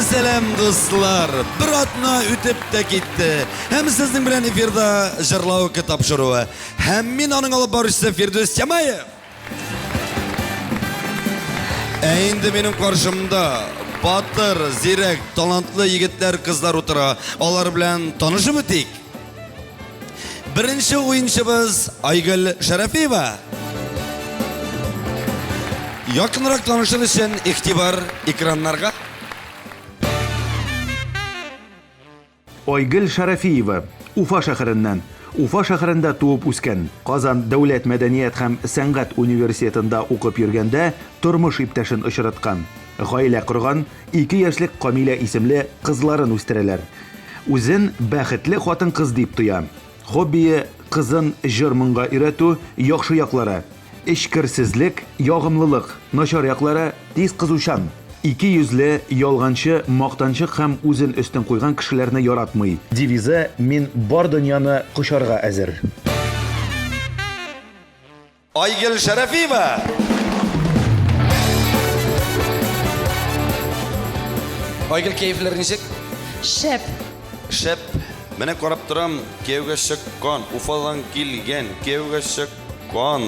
сәлам, дуслар! Бер атна үтеп тә китте. Һәм сезнең белән эфирда Җырлау тапшыруы. Һәм мин аның алып баручысы Фирдүс Тямаев. Ә инде минем каршымда батыр, зирәк, талантлы егетләр, кызлар утыра. Алар белән танышып үтик. Беренче уенчыбыз Айгөл Шәрәфиева. Якынрак танышыр өчен игътибар экраннарга. Айгөл Шәрәфиева, Уфа шәһәреннән. Уфа шәһәрендә туып үскән. Казан дәүләт мәдәният һәм сәнгать университетында укып йөргәндә тормыш иптәшен очраткан. Гаилә корган, 2 яшьлек Камилә исемле кызларын үстерәләр. Үзен бәхетле хатын-кыз дип тоя. Хоббие, кызын җыр-моңга өйрәтү, яхшы яклары, эчкерсезлек, ягымлылык, начар яклары, тиз кызучан, икейөзле, ялганчы, мактанчык һәм үзен өстен куйган кешеләрне яратмый. Девизы, Мин бар дөньяны кочарга әзер. Айгөл Шәрәфиева! Айгөл, кәефләр ничек? Шәп. Шәп. Менә карап торам, кияүгә чыккан, Уфадан килгән, кияүгә чыккан.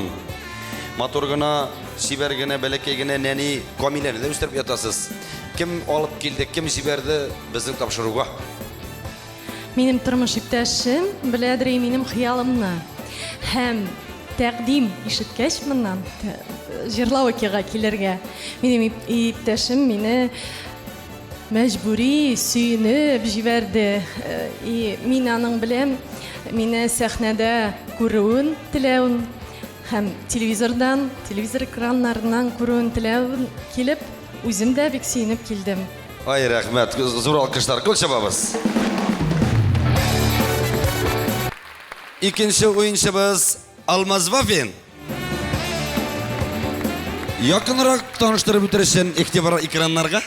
Матур гына, чибәр генә, бәләкәй генә нәни Камиләне дә үстереп ятасыз. Кем алып килде, кем җибәрде безнең тапшыруга? Минем тормыш иптәшем беләдер и минем хыялымны. Һәм тәкъдим ишеткәч моннан, җырлау-окега килергә, минем иптәшем мине мәҗбүри сөенеп җибәрде. И мин аның белән мине сәхнәдә күрүен теләвен һәм телевизордан, телевизор экраннарыннан күрүен теләвен килеп, үзем дә бик сөенеп килдем. Ай, рәхмәт. Зур алкышлар. Кул чабабыз. Икенче уенчыбыз Алмаз Вафин. Якынрак таныштырып үтер өчен игътибар экраннарга.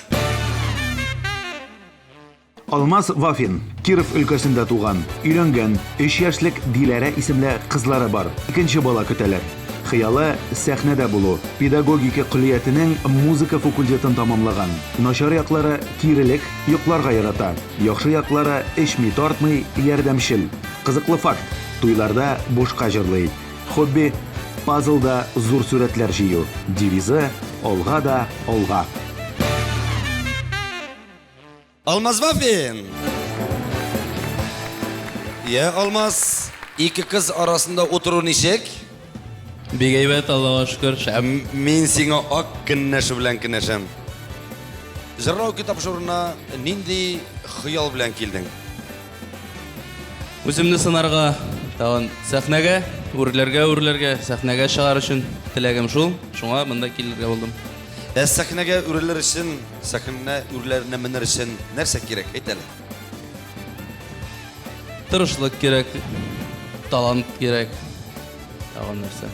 Алмаз Вафин, Киров өлкәсендә туган, өйләнгән, өч яшьлек Диләрә исемле кызлары бар. Икенче бала көтәләр. Хыялы, сәхнәдә булу. Педагогика көллиятенең музыка факультетын тамамлаган. Начар яклары, кирелек, йокларга ярата. Яхшы яклары, эчми-тартмый, ярдәмчел. Кызыклы факт, туйларда бушка җырлый. Хобби, пазлда зур сурәтләр җыю. Девизы, алга да алга. Алмаз Вафин! Я, Алмаз, ике кыз арасында утыру ничек? Бик әйбәт, Аллага шөкер, шәп. Мин сиңа ак көннәше белән көнәшәм. Җырлау тапшыруына нинди хыял белән килдең? Үземне сынарга, тагын сәхнәгә, үрләргә, үрләргә, сәхнәгә чыгар өчен теләгем шул. Шуңа монда килергә булдым. Ә сәхнәгә үрелер өчен, сәхнә үрләренә менер өчен нәрсә кирәк? Әйт әле. Тырышлык кирәк, талант кирәк. Тагын нәрсә?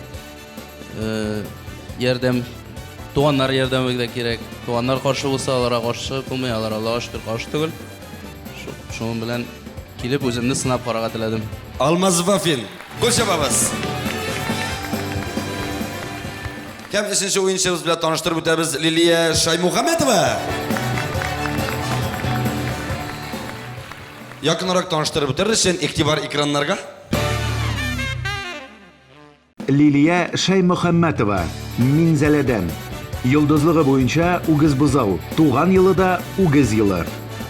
Э, ярдәм, туганнар ярдәме дә кирәк. Туганнар каршы булса, аларга каршы чыгып булмый, алар Аллага шөкер каршы түгел. Шуның белән килеп үземне сынап карарга теләдем. Алмаз Вафин, кул чабабыз. Һәм өченче уенчыбыз белән таныштырып үтәбез Лилия Шаймухаметова. Якынрак таныштырып үтәр өчен игътибар экраннарга. Лилия Шаймөхәммәтова, Минзәләдән. Йолдызлыгы буенча Үгезбозау, туган елы да Үгез елы.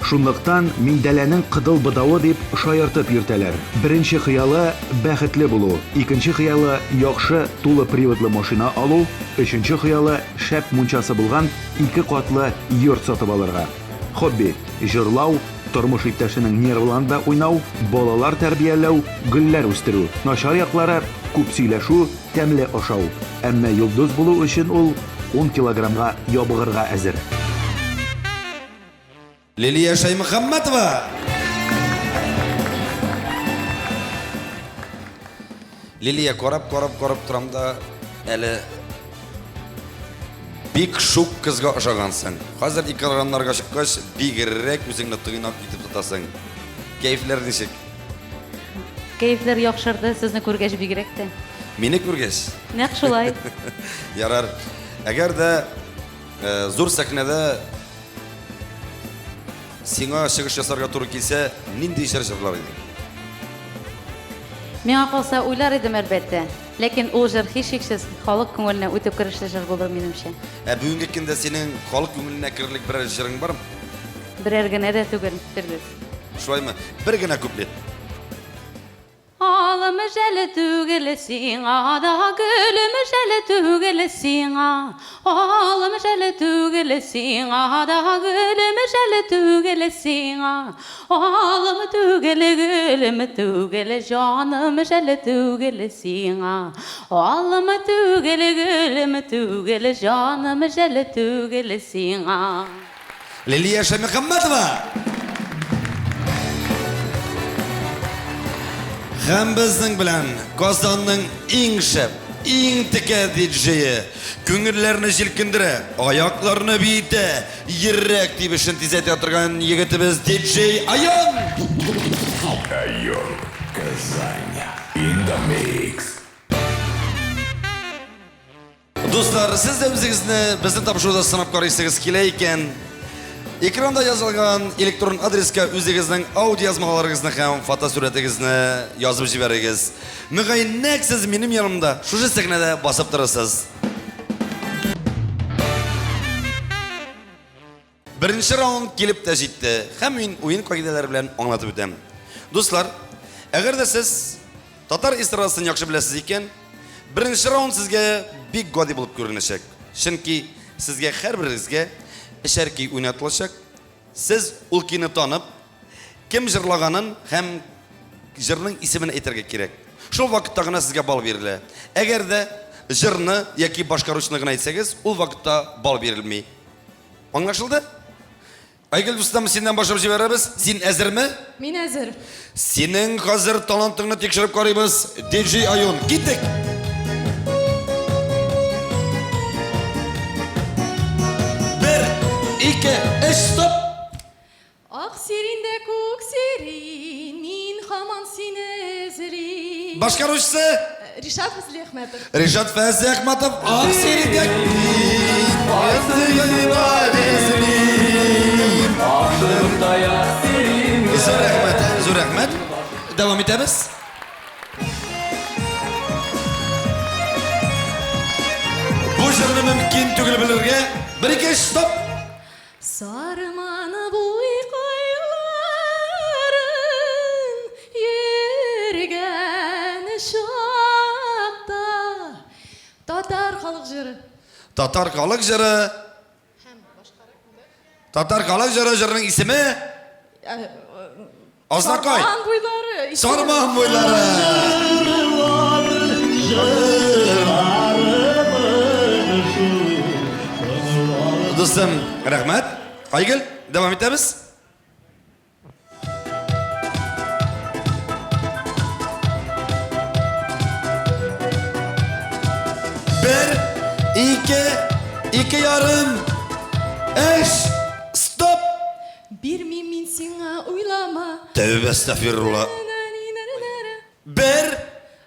Шунлыктан Миндәләнең кыдыл бодавы дип шаяртып йөртәләр. Беренче хыялы, бәхетле булу, икенче хыялы, яхшы тулы приводлы машина алу, өченче хыялы, шәп мунчасы булган ике катлы йорт сатып алырга. Хобби, җырлау, тормыш иптәшенең нервларында уйнау, балалар тәрбияләү, гөлләр үстерү. Начар яклары, күп сөйләшү, тәмле ашау. Әмма йолдыз булу өчен ул ун килограммга ябыгырга әзер. Лилия Шәймөхәммәтова! Лилия, карап, карап, карап торам да, әле бик шук кызга ошагансың. Хәзер экраннарга чыккач, бигрәк үзеңне тыйнак итеп тотасың. Кәефләр ничек? Кәефләр яхшырды, сезне күргәч бигрәк тә. Мине күргәч? Нәкъ шулай. Ярар. Әгәр дә э, зур сәхнәдә. сиңа чыгыш ясарга туры килсә, нинди җыр җырлар идең? Миңа калса, уйлар идем, әлбәттә. Ләкин ул җыр һичшиксез халык күңеленә үтеп керешле җыр булыр, минемчә. Ә бүгенге көндә синең халык күңеленә керерлек берәр җырың бармы? Берәр генә дә түгел, Фирдүс. Шулаймы? Бер генә куплет. Алым жәл түгел сиңа да, гөлем жәл түгел сиңа. Алым жәл түгел сиңа да, гөлем жәл түгел сиңа. Алым түгел, гөлем түгел, җаным жәл түгел сиңа. Алым түгел, гөлем түгел, җаным жәл түгел сиңа. Лилия Шәймөхәммәтова! Һәм безнең белән Казанның иң шәп, иң текә диджее, күңелләрне җилкендерә, аякларны биетә, йөрәк тибешен тизәтә торган егетебез диджей Айон! Айон, Казань, in the mix. Дуслар, сез дә үзегезне безнең тапшыруда сынап карыйсыгыз килә икән, экранда язылган электрон адреска үзегезнең аудиоязмаларыгызны һәм фотосурәтегезне язып җибәрегез. Мөгаен, нәкъ сез минем янымда шушы сәхнәдә басып торырсыз. Беренче раунд килеп тә җитте һәм мин уен кагыйдәләре белән аңлатып үтәм. Дуслар, әгәр дә сез татар эстрадасын яхшы беләсез икән, беренче раунд сезгә бик гади булып күренәчәк. Чөнки сезгә һәрберегезгә өчәр көй уйнатылачак. Сез ул көйне танып, кем җырлаганын һәм җырның исемен әйтергә кирәк. Шул вакытта гына сезгә балл бирелә. Әгәр дә җырны яки башкаручыны гына әйтсәгез, ул вакытта балл бирелми. Аңлашылды? Айгөл дустым, синнән башлап җибәрәбез. Син әзерме? Мин әзер. Синең хәзер талантыңны тикшереп карыйбыз. DJ Айон, киттек! Бер, ике, өч, стоп! Ак сирин дә күк сирин, мин һаман сине эзлим. Башкаручысы? Ришат Фәзлиәхмәтов. Ришат Фәзлиәхмәтов, Ак сирин дә Зур рәхмәт, зур рәхмәт. Дәвам итәбез. Бу җырны мөмкин түгел белергә. Бер, ике, өч, стоп! Сарман буйкайларын йөргән чакта. Татар халык җыры. Татар халык җыры. Татар халык җыры җырының исеме? Азнакай. Сарман буйлары. Сарман буйлары. Дустым, рәхмәт. Айгөл, дәвам итәбез. Бер, ике, ике ярым, өч, стоп! Бирмим мин сиңа, уйлама. Тәүбә әстәгъфирулла. Бер,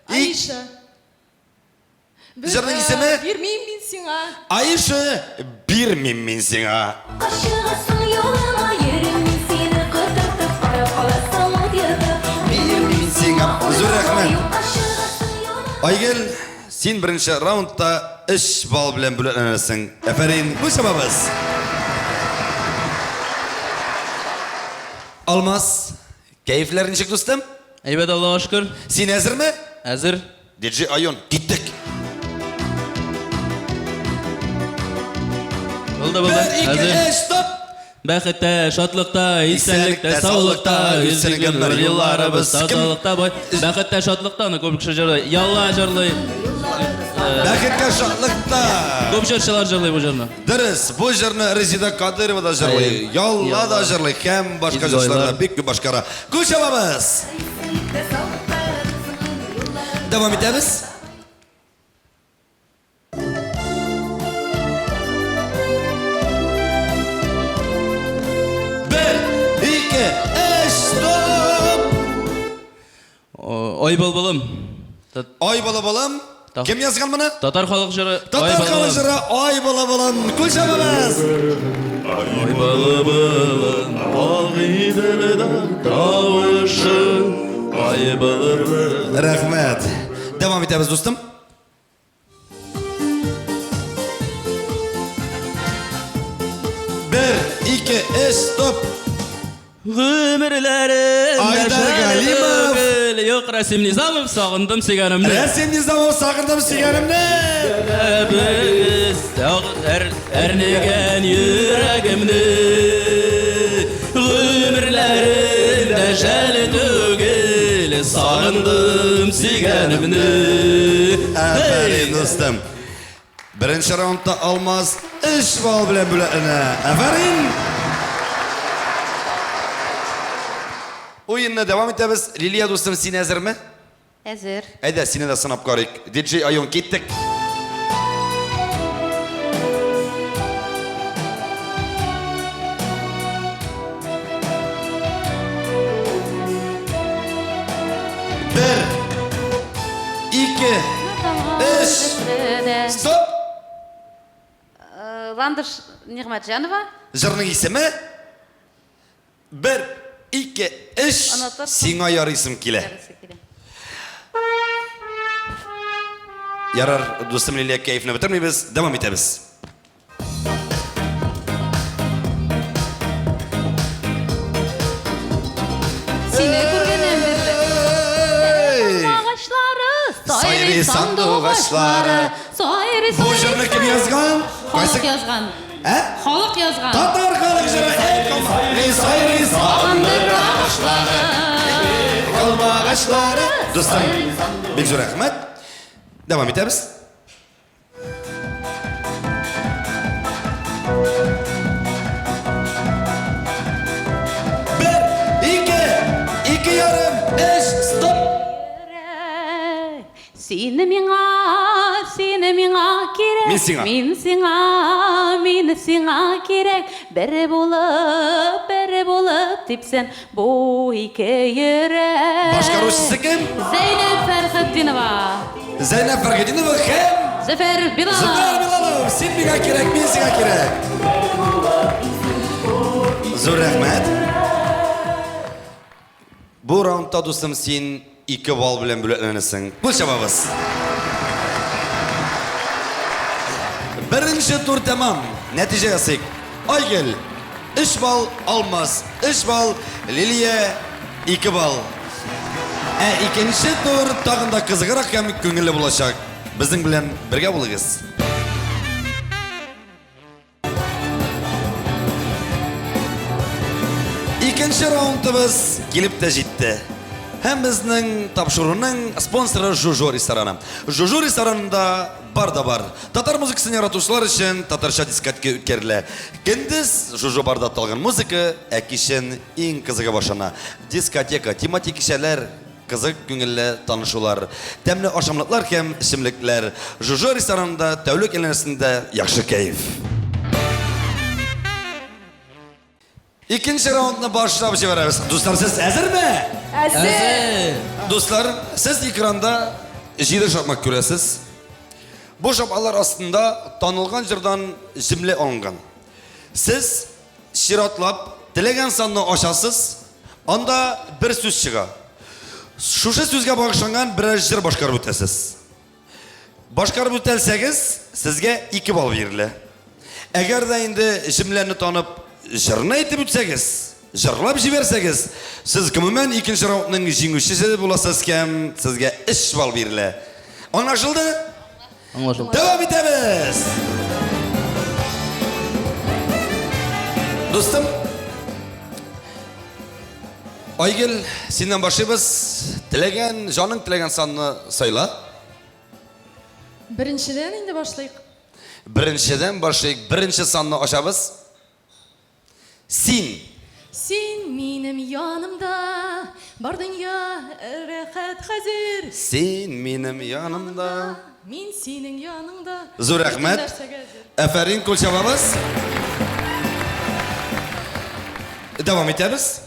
ик, Аиша. Бер- Җырның исеме? Бирмим мин сиңа. Аиша, бирмим мин сиңа. Ашыгасың юлыма, йөрим мин сине котыртып, карап каласың ут йотып. Бирмим сиңа. Зур рәхмәт. Ашыгасың юлыма. Айгөл, син беренче раундта 3 балл белән бүләкләнәсең. Әфәрин, кул чабабыз. Алмаз, кәефләр ничек, дустым? Әйбәт, Аллага шөкер. Син әзерме? Әзер. DJ Айон, киттек. Булды, булды. Бер, ике, Әзер. өч, стоп! Бәхеттә, шатлыкта, исәнлектә, Исәнлектә, саулыкта, саулыкта, үсен гомер елларыбыз, Кем? тазалыкта бай. Бәхеттә, шатлыкта, аны күп кеше җырлый. Ялла җырлый. Бәхеткә, шатлыкта. Күп җырчылар җырлый бу җырны. Дөрес, бу җырны Резеда Кадырова да җырлый, Әйе. Ялла да Ялла. җырлый, һәм башка Изгойлар. җырчылар да бик күп башкара. Кул чабабыз! Дәвам итәбез. Бер, ике, өч, стоп! О, Ай былбылым. Та- Ай балабалам. Та- Кем язган моны? Татар халык җыры. Татар Ай халык балабалым. җыры Ай балабалам. Кул чабабыз! Ай былы-былы, Агыйделдә тавышы, ай былы-былы. Рәхмәт. Дәвам итәбез, дустым. Бер, ике, өч, стоп! Гомерләрем Айдар Галимов. түгел, Юк, Рәсим Низамов, сагындым сөйгәнемне. Рәсим Низамов, сагындым сөйгәнемне! Без әрнегән йөрәгемне Гомерләрем дә жәл түгел, сагындым сөйгәнемне. Афәрин, дустым. Беренче раундта Алмаз 3 балл белән бүләкләнә. Афәрин! Уенны дәвам итәбез. Лилия дустым, син әзерме? Әзер. Әйдә, сине дә сынап карыйк. Диджей Айон, киттек. Бер, ике, өч, стоп! Ландыш Нигъмәтҗанова. Җырның исеме? Бер, ике, өч. Онытырсың. Сиңа ярыйсым килә. Ярыйсы килә. Ярар, дустым Лилия, кәефне бетермибез, дәвам итәбез. Сине күргәннән бирле. Агачлары, Сайрый сандугачлары. Сайрый, Бу җырны кем язган? Халык язган. Ә? Халык язган. Татар халык җыры. Әй, калма. Сайрый Сагындыр агачлары. алмагачлары. Дустым, бик зур рәхмәт. Дәвам итәбез. Бер, ике, ике ярым, өч, стоп! Син миңа, син миңа кирәк. Мин сиңа. Мин сиңа, мин сиңа кирәк. Бер булып, бер булып типсен бу ике йөрәк. Башкаручысы кем? Зәйнәб Фәрхетдинова. Зәйнәб Фәрхетдинова һәм Зөфәр Билалов. Зөфәр Билалов. Син миңа кирәк, мин сиңа кирәк. Зур рәхмәт. Бу раундта, дустым, син 2 балл белән бүләкләнәсең. Кул чабабыз. Беренче тур тәмам. Нәтиҗә ясыйк. Айгөл 3 балл, Алмаз 3 балл, Лилия 2 балл. Ә икенче тур тагын да кызыграк һәм күңелле булачак. Безнең белән бергә булыгыз. Икенче раундыбыз килеп тә җитте. Һәм безнең тапшыруның спонсоры Жужу рестораны. Жужу ресторанында бар да бар. Татар музыкасын яратучылар өчен татарча дискотека үткәрелә. Көндез Жужу барда талгын музыка, ә кичен иң кызыгы башлана. Дискотека, тематик кичәләр, кызык күңелле танышулар, тәмле ашамлыклар һәм эчемлекләр. Жужу ресторанында тәүлек әйләнәсендә яхшы кәеф. Икенче раундны башлап җибәрәбез. Дуслар, сез әзерме? Әзер. Дуслар, сез экранда җиде шакмак күрәсез. Бу шакмаклар астында танылган җырдан җөмлә алынган. Сез чиратлап теләгән санны ачасыз, анда бер сүз чыга. Шушы сүзгә багышланган берәр җыр башкарып үтәсез. Башкарып үтәлсәгез, сезгә 2 балл бирелә. Әгәр дә инде җөмләне танып, җырны әйтеп үтсәгез, җырлап җибәрсәгез, сез гомумән икенче раундның җиңүчесе буласыз һәм сезгә 3 балл бирелә. Аңлашылды? Аңлашылды. Дәвам итәбез! Дустым, Айгөл, синнән башлыйбыз. Теләгән, җаның теләгән санны сайла. Беренчедән инде башлыйк. Беренчедән башлыйк. Беренче санны ачабыз. Син. Син минем янымда, бар дөнья рәхәт хәзер. Син минем янымда. Мин синең яныңда. Зур рәхмәт. Бөтен нәрсәгә әзер. Афәрин, кул чабабыз. Дәвам итәбез.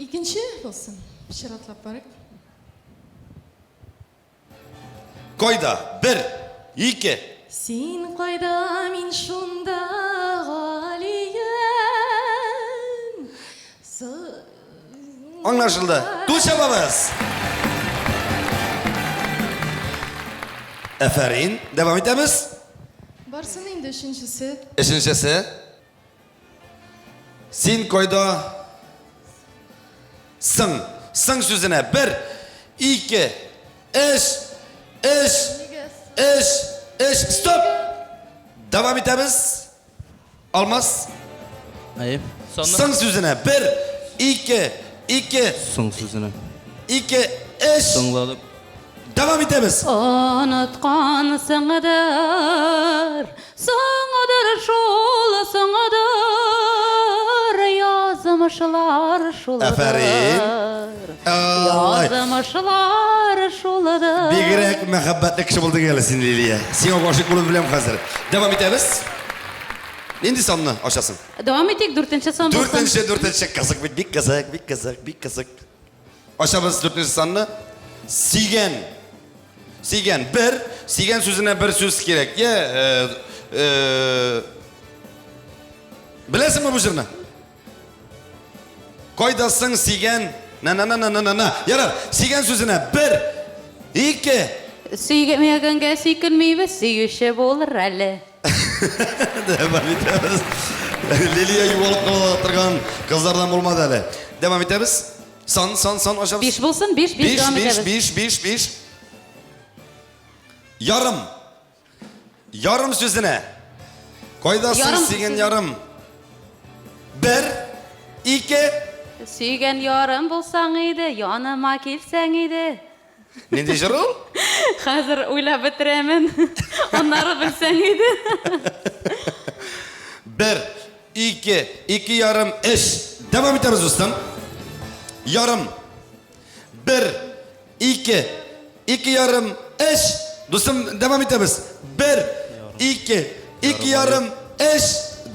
Икенче булсын. Чиратлап барыйк. Кайда? Бер, ике. Син кайда, мин шунда. Аңлашылды. Кул чабабыз. Әфәрин. Дәвам итәбез. Барсын инде өченчесе. Өченчесе. Син кайда? Сың. Сың сүзенә бер, ике, өч, өч, өч, өч. Стоп! Дәвам итәбез. Алмаз. Әйе. Соң сүзенә. Бер, ике, ике. Соң сүзенә. Ике, өч. Соңладым. Дәвам итәбез. Оныткансыңдыр, соңыдыр шул, соңыдыр, язмышлар шулыдыр. Афәрин. Язмышлар шулыдыр. Бигрәк мәхәббәтле кеше булдың әле син, Лилия. Сиңа гашыйк булып беләм хәзер. Дәвам итәбез. Нинди санны ачасың? Дәвам итик, дүртенче сан булсын. Дүртенче, дүртенче. Кызык бит, бик кызык, бик кызык, бик кызык. Ачабыз дүртенче санны. Сөйгән. Сөйгән. Бер. Сөйгән сүзенә бер сүз кирәк. Я, э, э, беләсеңме бу җырны? Кайдасың сөйгән? На на на на на на на. Ярар, сөйгән сүзенә бер, ике. Сөймәгәнгә сөйкенмибез, сөюче булыр әле. Дәвам итәбез. Лилия югалып кала торган кызлардан булмады әле. Дәвам итәбез. Сан, сан, сан ачабыз. Биш булсын, биш, биш, дәвам итәбез. Биш, биш, биш, биш. Ярым. Ярым сүзенә. Кайдасың сөйгән ярым? Бер, ике. Сөйгән ярым булсаң иде, яныма килсәң иде. Нинди җыр ул? Хәзер уйлап бетерәмен. Аннары белсәң иде. Бер, ике, ике ярым, өч. Дәвам итәбез, дустым. Ярым. Бер, ике, ике ярым, өч. Дустым, дәвам итәбез. Бер, ике, ике ярым, өч.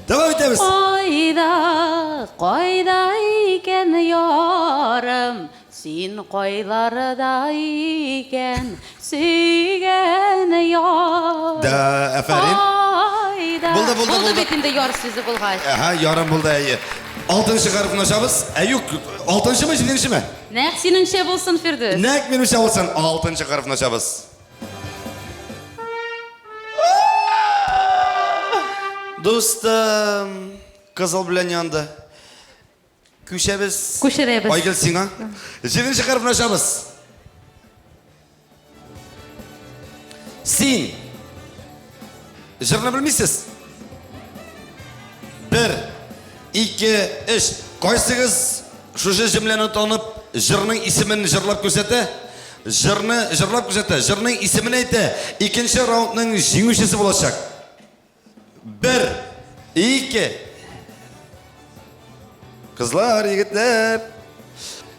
Дәвам итәбез. Кайда, кайда икән ярым, син кайларда икән, сөйгән яр. Да, афәрин. Кайда. Булды, булды, булды. Булды бит инде яр сүзе булгач. Әһә, ярым булды, әйе. Алтынчы хәрефне ачабыз. Ә юк, алтынчымы, җиденчеме? Нәкъ синеңчә булсын, Фирдүс. Нәкъ минемчә булсын. Алтынчы хәрефне ачабыз. Дустым, кызыл белән янды. Күчәбез. Күчерәбез. Айгөл сиңа. Җиденче хәрефне ачабыз. Син. Җырны белмисез? Бер, ике, өч. Кайсыгыз шушы җөмләне танып, җырның исемен җырлап күрсәтә? Җырны җырлап күрсәтә, җырның исемен әйтә. Икенче раундның җиңүчесе булачак. Бер, ике. Кызлар, егетләр.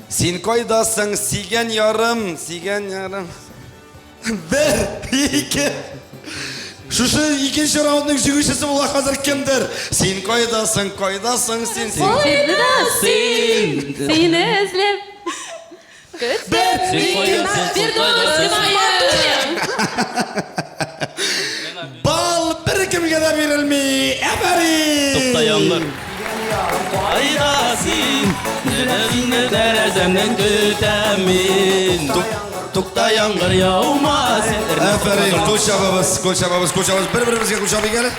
Син кайдасың, сөйгән ярым, сөйгән ярым. Бер, ике. Шушы икенче раундның җиңүчесе була хәзер кемдер? Син кайдасың, кайдасың син? Син. Кайда син? Сине эзләп. Бер, ике. Бал беркемгә дә бирелми. Афәрин! Тукта, яңгыр. Кайда син? Теләгеңне тәрәзәмнән көтәм мин. Тукта, яңгыр, яума син. Афәрин, кул чабабыз, кул чабабыз, кул чабабыз. Бер-беребезгә кул чабыйк әле.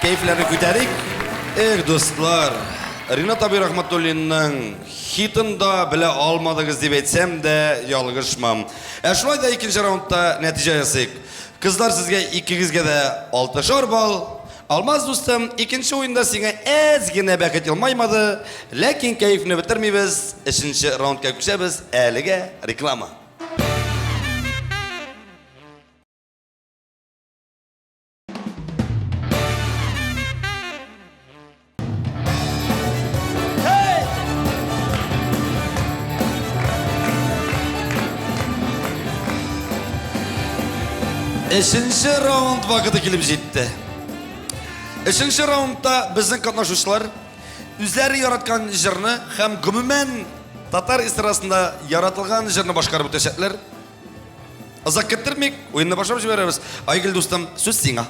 Кәефләрне күтәрик. Эх, дуслар, Ринат абый Рахматуллинның хитын да белә алмадыгыз дип әйтсәм дә ялгышмам. Ә шулай да икенче раундта нәтиҗә ясыйк. Кызлар сезгә икегезгә дә алтышар балл. Алмаз дустым, икенче уенда сиңа әз генә бәхет елмаймады, ләкин кәефне бетермибез, өченче раундка күчәбез, әлегә реклама. Өченче раунд вакыты килеп җитте. Өченче раундта безнең катнашучылар үзләре яраткан җырны һәм гомумән татар эстрадасында яратылган җырны башкарып үтәчәкләр. Озак көттермик, уенны башлап җибәрәбез. Айгөл дустым, сүз сиңа.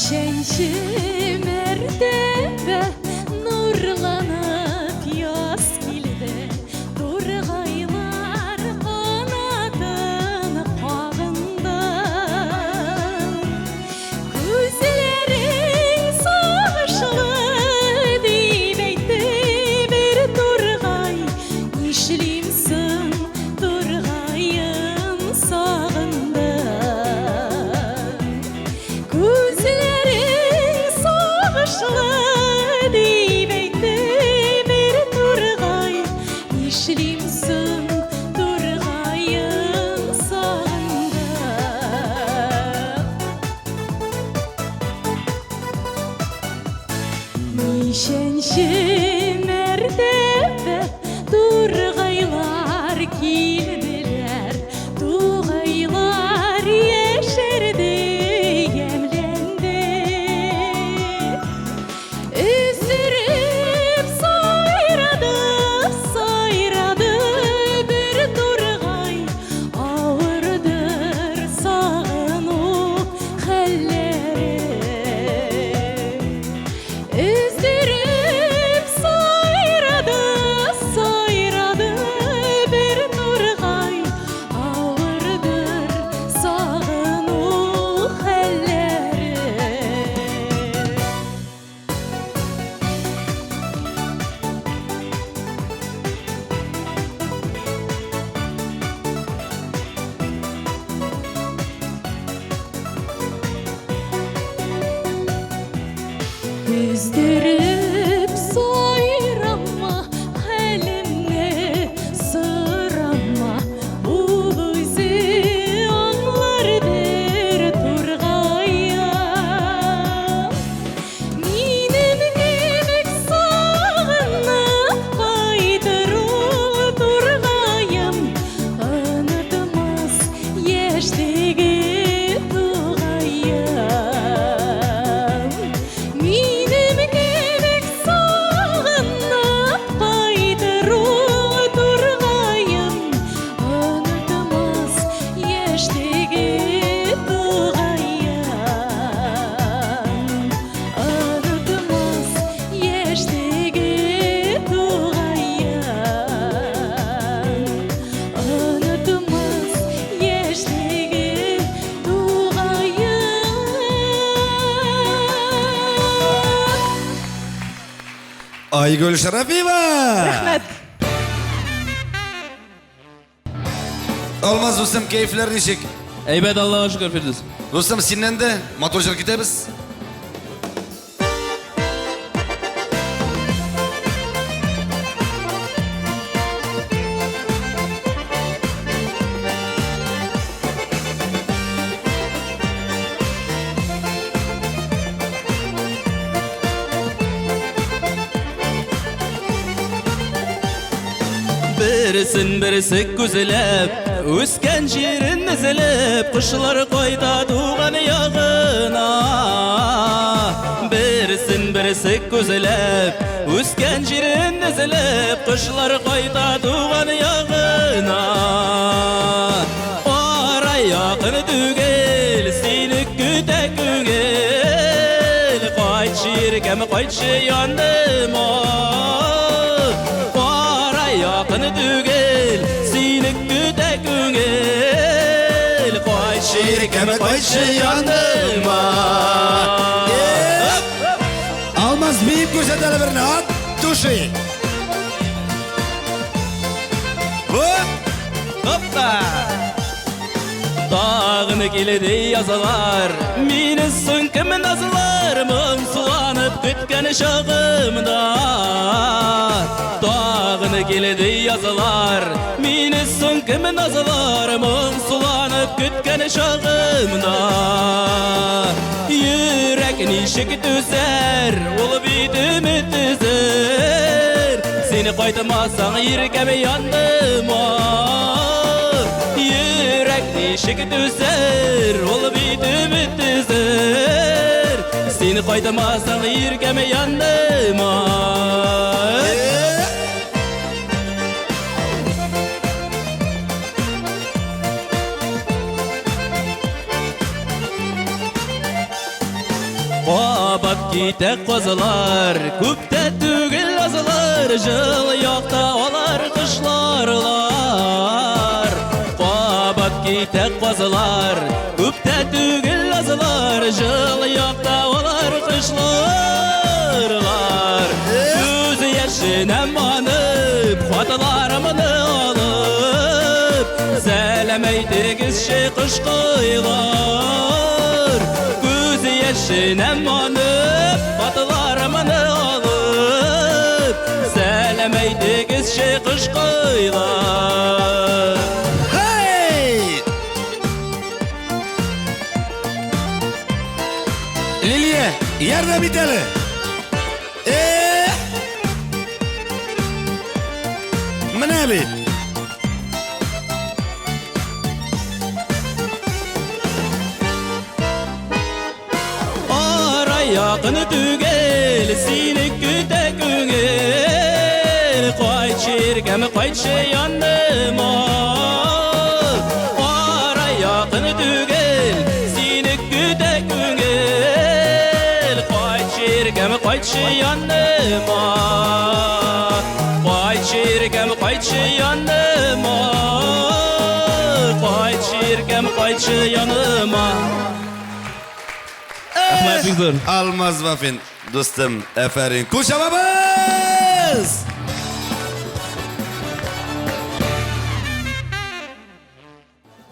Ничәнче мәртәбә нурланып яз килде, Тургайлар канатын кагынды. Күзләрең сагышлы, дип әйтте бер тургай, Нишлим соң, тургаем сагындым. Күзләрең сагышлы, дип әйтте бер тургай, Нишлим соң, тургаем сагындым. Ничәнче мәртәбә тургайлар килделәр, Тугайлар яшәрде, ямьләнде. Өздереп сайрады, сайрады бер тургай, Авырдыр сагыну хәлләре. Өздереп сайрады, сайрады бер тургай, Авырдыр сагыну хәлләре. Өздереп сайрама, хәлемне сорама, Ул үзе аңлар бер тургаем. Минем кебек сагынып кайтыр ул тургаем, Онытмас яшьлеге тугаем. Минем кебек сагынып кайтыр ул тургаем, Онытмас яшьлеге тугаем. Онытмас яшьлеге тугаем. Онытмас яшьлеге тугаем. Айгөл Шәрәфиева! Рәхмәт. Алмаз дустым, кәефләр ничек? Әйбәт, Аллага шөкер, Фирдүс. Дустым, синнән дә матур җыр көтәбез. Берсен берсе күзләп, үскән җирен эзләп, кошлар кайта туган ягына. Берсен берсе күзләп, үскән җирен эзләп, кошлар кайта туган ягына. Ара якын түгел, сине көтә күңел. Кайтчы иркәм, кайтчы яныма. Ара якын түгел, сине көтә күңел. Кайтчы иркәм, кайтчы яныма. Алмаз биеп күрсәт әле берне, от души. Вот. Хоппа! Тагын килде язлар, мине соң кем назлар, моңсуланып көткән чагымда. Тагын килде язлар, мине соң кем назлар, моңсуланып көткән чагымда. Йөрәк ничек түзәр, ул бит өмет өзәр. Син кайтмасаң, иркәм яныма. Йөрәк ничек түзәр, ул бит өмет өзәр. Син кайтмасаң, иркәм яныма. китә казлар, күп тә түгел азлар, җылы якта алар кышларлар. Кабат китә казлар, күп тә түгел азлар, җылы якта алар кышларлар. Күз яшенә манып, хатларымны алып, сәлам әйтегезче кышкайлар. Күз яшенә манып, хатларымны алып, сәлам әйтегезче кышкайлар. Хей! Лилия, ярдәм ит әле. Э! Менә бит. Ара якын түгел, сине көтә күңел. Кайтчы иркәм, кайтчы яныма. Ара якын түгел, сине көтә күңел. Кайтчы иркәм, кайтчы яныма. Кайтчы иркәм, кайтчы яныма. Кайтчы иркәм, кайтчы яныма. Рәхмәт, бик зур. Алмаз Вафин, дустым, әфәрин. Кул чабабыз!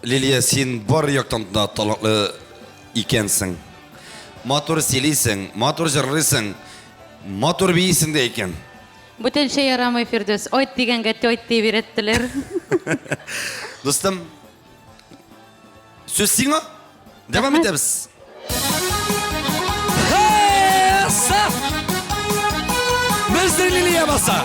Лилия, син бар яктан да талантлы икәнсең. Матур сөйлисең, матур җырлыйсың, матур биисең дә икән. Бүтәнчә ярамый, Фирдүс. Айт дигәнгә тойт дип өйрәттеләр. Дустым, сүз сиңа. Дәвам итәбез. Саф! Безнең Лилия баса.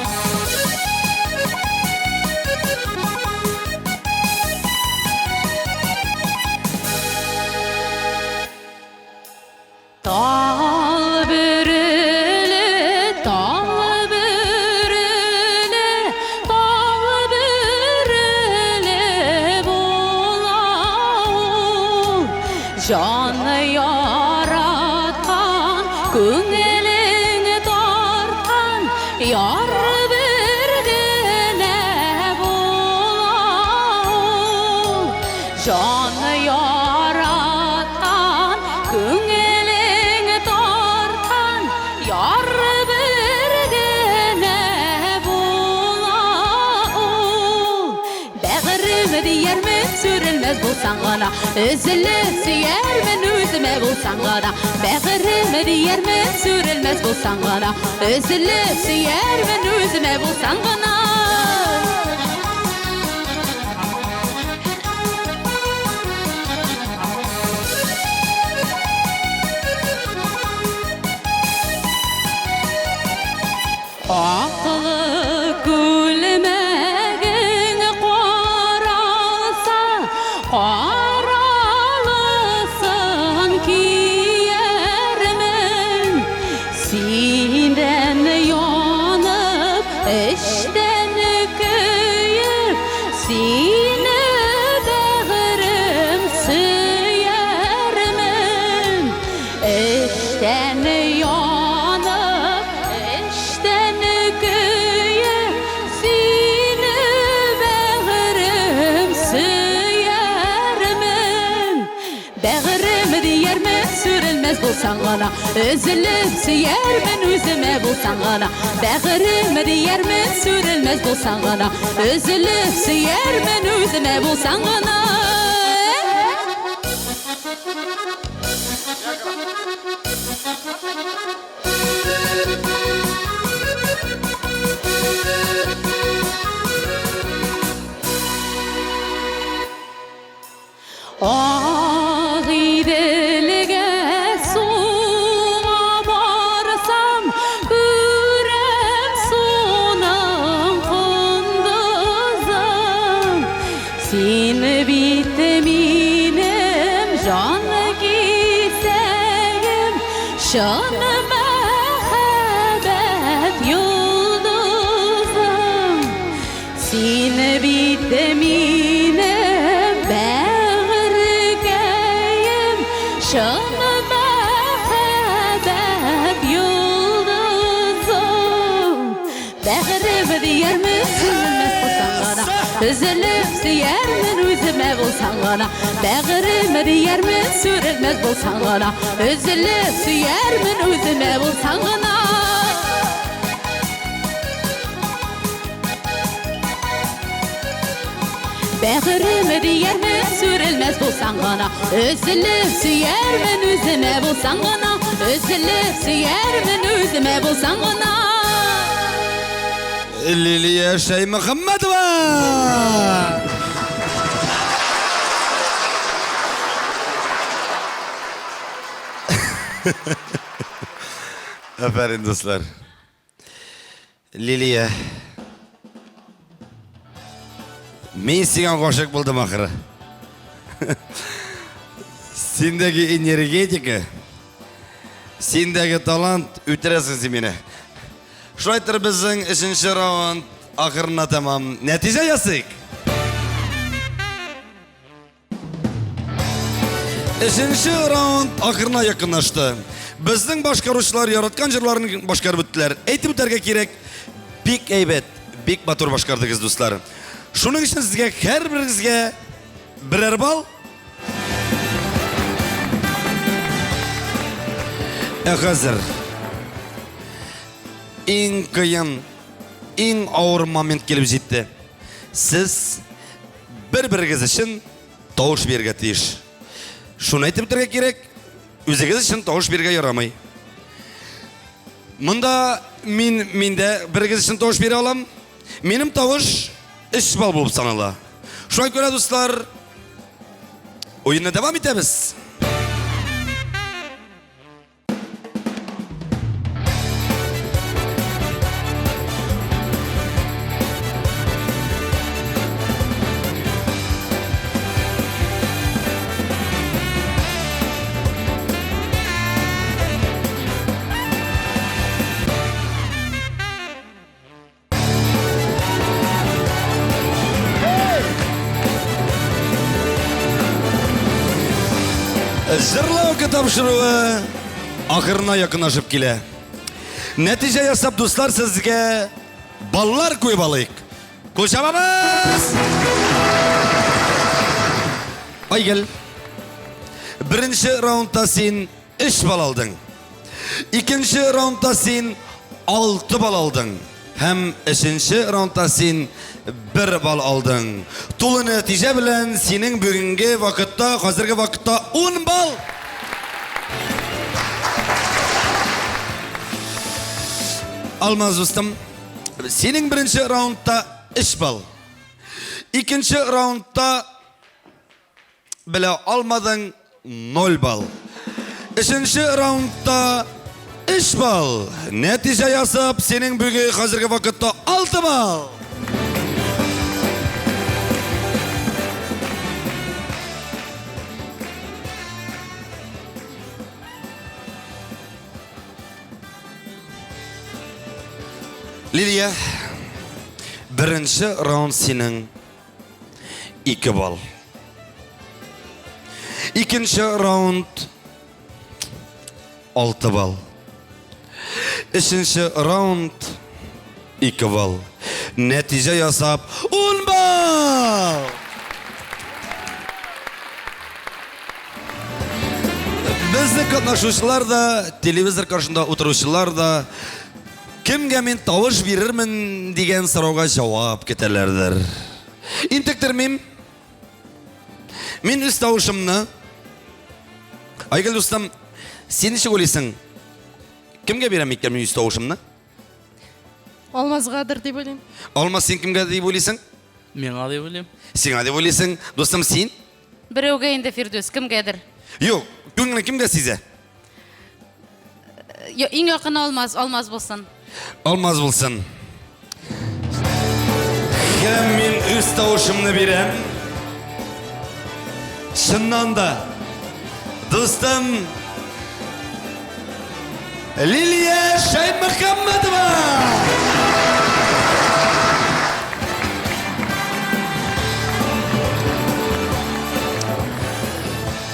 Тал бөреле, тал бөреле, тал бөреле була ул. Җан яраткан, күңелең тарткан, яр бер генә була ул. Җан яраткан, күңелең тарткан, яр бер генә була ул. Бәгырем диярмен, сүрелмәс булсаң гына, өзелеп сөярмен үземә булсаң гына. Бәгырем диярмен, сүрелмәс булсаң гына, өзелеп сөярмен үземә булсаң гына. Аклы күлмәгең каралса, каралысын киярмен. Синнән янып, эчтән көеп, сине бәгырем сөярмен. Эчтән янып, эчтән көеп, сине бәгырем сөярмен. Бәгырем диярмен, сүрелмәс булсаң гына, өзелеп сөярмен үземә булсаң гына. Бәгырем диярмен, сүрелмәс булсаң гына, өзелеп сөярмен үземә булсаң гына. Агыйделгә суга барсам, күрәм суның кондызын. Син бит минем җан кисәгем, чын мәхәббәт йолдызым. Син бит минем бәгырькәем, чын мәхәббәт Өзелеп сөярмен үземә булсаң гына. Бәгырем диярмен сүрелмәс булсаң гына. Өзелеп сөярмен үземә булсаң гына. Бәгырем диярмен сүрелмәс булсаң гына. Өзелеп сөярмен үземә булсаң гына. Өзелеп сөярмен үземә булсаң гына. Лилия Шәймөхәммәтова! Афәрин, дуслар. Лилия. Мин сиңа гашыйк булдым ахыры. Синдәге энергетика, синдәге талант үтерәсең син мине. Шулай итеп безнең өченче раунд ахырына тәмам. Нәтиҗә ясыйк. Өченче раунд ахырына якынлашты. Безнең башкаручылар яраткан җырларын башкарып үттеләр. Әйтеп үтәргә кирәк, бик әйбәт, бик матур башкардыгыз, дуслар. Шуның өчен сезгә һәрберегезгә берәр балл. Ә хәзер иң кыен, иң авыр момент килеп җитте. Сез бер-берегез өчен тавыш бирергә тиеш. Шуны әйтеп үтәргә кирәк, үзегез өчен тавыш бирергә ярамый. Монда мин миндә берегез өчен тавыш бирә алам. Минем тавыш 3 балл булып санала. Шуңа күрә, дуслар, уенны дәвам итәбез. Җырлау тапшыруы ахырына якынлашып килә. Нәтиҗә ясап, дуслар, сезгә баллар куеп алыйк. Кул чабабыз! Айгөл, беренче раундта син 3 балл алдың. Икенче раундта син 6 балл алдың. Һәм өченче раундта син 1 балл алдың. Тулы нәтиҗә белән синең бүгенге вакытта, хәзерге вакытта 10 балл. Алмаз дустым, синең беренче раундта 3 балл. Икенче раундта Белә алмадың 0 балл. Өченче раундта 3 балл. Нәтиҗә ясап, синең бүген хәзерге вакытта 6 балл. Лилия, беренче раунд синең 2 балл. Икенче раунд 6 балл. Өченче раунд 2 балл. Нәтиҗә ясап 10 балл! Безнең катнашучылар да, телевизор каршында утыручылар да Кемгә мин тавыш бирермен дигән сорауга җавап көтәләрдер. Интектермим. Мин үз тавышымны Айгөл дустым, син ничек уйлыйсың? Кемгә бирәм икән мин үз тавышымны? Алмазгадыр дип уйлыйм. Алмаз, син кемгә дип уйлыйсың? Миңа дип уйлыйм. Сиңа дип уйлыйсың. Дустым, син? Берәүгә инде Фирдүс, кемгәдер? Юк, күңелең кемгә сизә? Иң якыны Алмаз, Алмаз булсын. Алмаз булсын. Һәм мин үз тавышымны бирәм. Чыннан да, дустым Лилия Шәймөхәммәтова!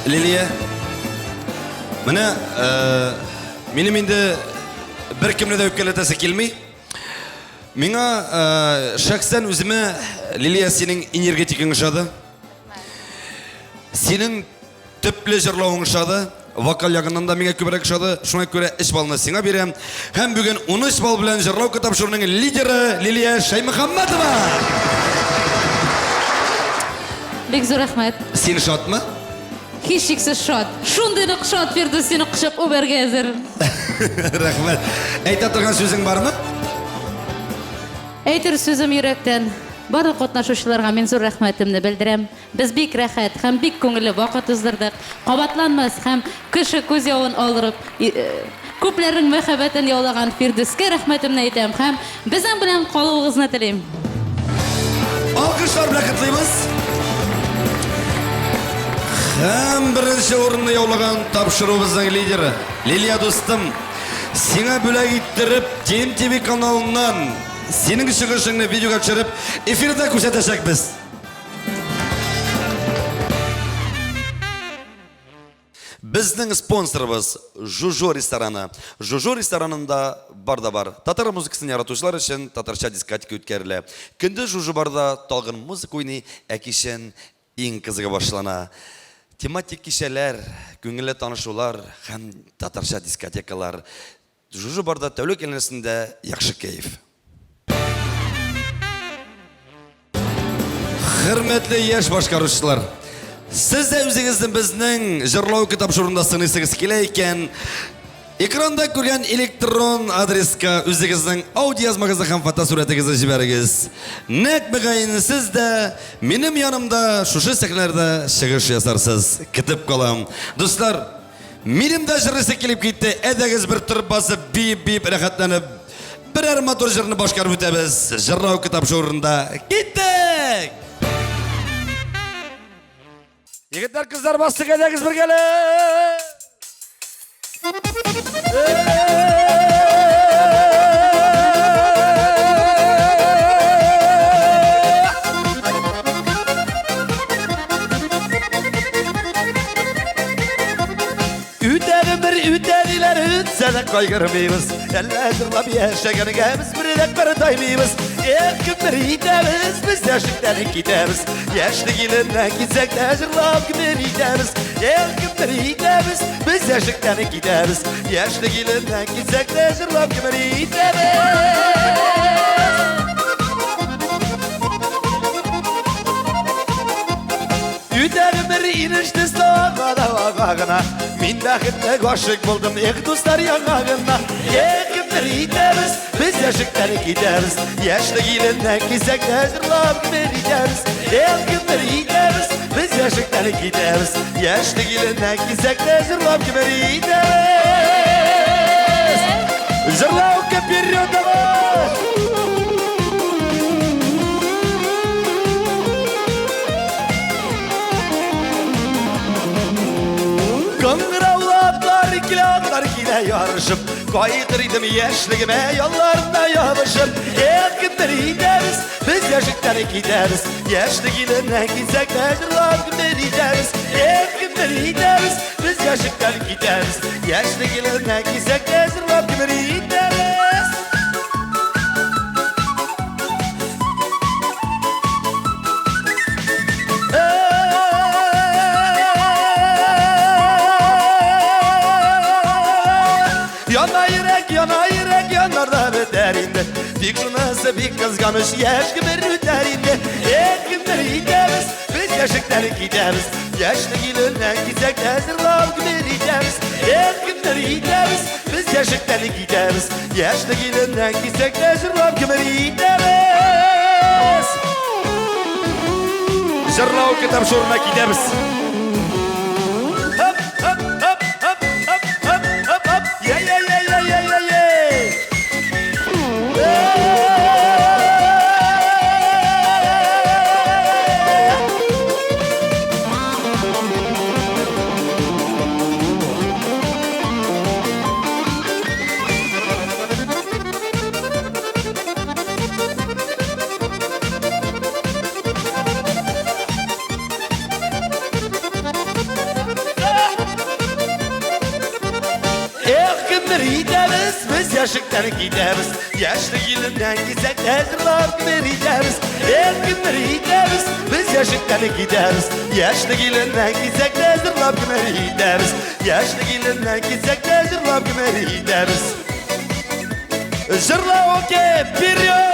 Лилия, Менә э, минем инде беркемне дә үпкәләтәсе килми. Миңа э, шәхсән үземә Лилия, синең энергетикаң ошады. Синең төпле җырлавың ошады. Вокал ягыннан да миңа күбрәк ошады. Шуңа күрә 3 баллны сиңа бирәм. Һәм бүген 13 балл белән җырлау тапшыруының лидеры Лилия Шәймөхәммәтова. Бик зур рәхмәт. Син шатмы? Һичшиксез шат. Шундый нык шат, Фирдүс, сине кочып үбәргә әзер. Рәхмәт. Әйтә торган сүзең бармы? Әйтер сүзем йөрәктән. Барлык катнашучыларга мин зур рәхмәтемне белдерәм. Без бик рәхәт һәм бик күңелле вакыт уздырдык. Кабатланмас һәм кеше күз явын алдырып, күпләрнең мәхәббәтен яулаган Фирдүскә рәхмәтемне әйтәм һәм безнең белән калуыгызны телим. Алкышлар белән котлыйбыз. Һәм беренче урынны яулаган тапшыруыбызның лидеры Лилия дустым, сиңа бүләк иттереп TMTV каналыннан синең чыгышыңны видеога төшереп эфирда күрсәтәчәкбез. Безнең спонсорыбыз Жужо рестораны. Жужо ресторанында бар да бар. Татар музыкасын яратучылар өчен татарча дискотека үткәрелә. Көндез Жужо барда талгын музыка уйный, ә кичен иң кызыгы башлана. Тематик кичәләр, күңелле танышулар һәм татарча дискотекалар. Жужу барда тәүлек әйләнәсендә яхшы кәеф. Хөрмәтле яшь башкаручылар, сез дә үзегезне безнең җырлау тапшыруында сыныйсыгыз килә икән, экранда күргән электрон адреска үзегезнең аудиоязмагызны һәм фотосурәтегезне җибәрегез. Нәкъ мөгаен сез дә минем янымда шушы сәхнәләрдә чыгыш ясарсыз. Көтеп калам. Дуслар, Минем дә җырлыйсы килеп китте. Әйдәгез бер торып басып, биеп-биеп рәхәтләнеп, берәр матур җырны башкарып үтәбез. Җырлау тапшыруында киттек! Егетләр, кызлар, бастык, әйдәгез бергәләп! Үтә гомер, үтә диләр, үтсә дә кайгырмыйбыз. Әллә җырлап яшәгәнгә без бер дә картаймыйбыз. Эх, гомер итәбез, без яшьлектән китәбез. Яшьлек иленнән китсәк тә җырлап гомер итәбез. Эх, гомер итәбез, без яшьлектән китәбез. Яшьлек иленнән китсәк тә җырлап гомер итәбез. Үтә гомер инеш төсле ага да ага гына. Мин бәхетле гашыйк булдым, эх, дуслар, яңа гына. Эх, гомер итәбез, без яшьлектән китәбез. Яшьлек иленнән китсәк тә җырлап гомер итәбез. Эх, гомер итәбез, без яшьлектән китәбез. Яшьлек иленнән китсәк тә җырлап гомер итәбез. Җырлаука вперед давай! Кыңгыраулы атлар килә, атлар килә ярышып. Кайтыр идем яшьлегемә ялларына ябышып. Эх, кемдер итәбез, без яшьлектән китәбез. Яшьлек иленнән китсәк тә җырлап гомер итәбез. Эх, кемдер итәбез, без яшьлектән китәбез. Яшьлек иленнән китсәк тә җырлап гомер итәбез. Яна йөрәк, яна йөрәк, янар да бетәр инде. Тик шунысы бик кызганыч, яшь гомер үтәр инде. Эх, гомер итәбез, без яшьлектән китәбез. Яшьлек иленнән китсәк тә җырлап гомер итәбез. Эх, гомер итәбез, без яшьлектән китәбез. Яшьлек иленнән китсәк тә җырлап гомер итәбез. Җырлау тапшыруына китәбез. Хоп, хоп, хоп, хоп, хоп, хоп, хоп, хоп. Я, я, я, я, я, я, я. яшьлектән китәбез. Яшьлек иленнән китсәк тә, җырлап гомер итәбез. Эх, гомер итәбез, без яшьлектән китәбез. Яшьлек иленнән китсәк тә, җырлап гомер итәбез. Яшьлек иленнән китсәк тә, җырлап гомер итәбез. Җырла, окей, вперед!